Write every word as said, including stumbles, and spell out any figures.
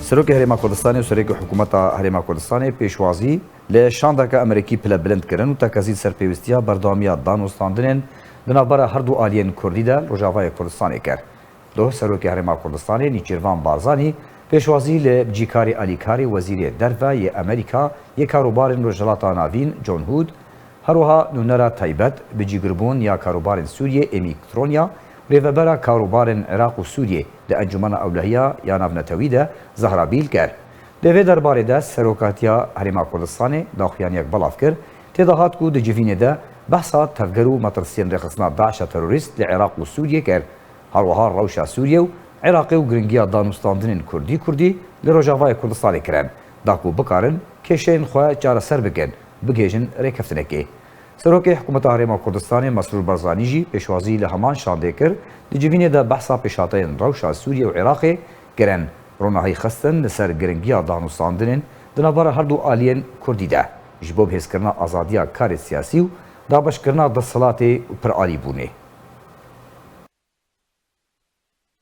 Serokê Herêma Kurdistanê û Serokê Hikûmeta Herêma Kurdistanê pêşwazî li şandeke Amerîkî pilebilind kirin û tekezî li ser pêwîstiya berdewamiya danûstandinên di navbera her du aliyên Kurdî de li Rojavayê Kurdistanê kir. Doh Serokê Herêma Kurdistanê Nîçîrvan Barzanî pêşwazî li bicîkarê alîkarê Wezîrê Derve yê Amerîka yê Karûbarên Rojhilata Navîn John Hood, her wiha nûnera taybet bi cîgirbûn ya karûbarên Sûriyê Amy Tronya û rêvebera karûbarên Iraq û Sûriyê di Encûmena Ewlehiya ya Navnetewî de Zahra Bîlker. Di vê derbarê de Serokatiya Herêma Kurdistanê daxuyaniyek belav kir, tê de hat ku di civînê de behsa tevger û metirsiyên rêxistina DAIŞa terorîst li Iraq û Sûriyê kir. Her wiha rewşa Sûriyê û Iraqê û giringiya danûstandinên Kurdî Kurdî li Rojavayê Kurdistanê kirin, da ku bikarin kêşeyên xwe çareser bikin, bigihêjin rêkeftinekê. Serokê Hikûmeta Herêma Kurdistanê Mesrûr Barzanî jî pêşwazî li heman şandê kir, di civînê de behsa pêşhateyên rewşa Sûriyê û Iraqê kirin, ronahî xistin li ser giringiya danûstandinên di navbera her du aliyên Kurdî de, ji bo bihêzkirina azadiya karê siyasî û dabeşkirina desthilatê û piralîbûnê.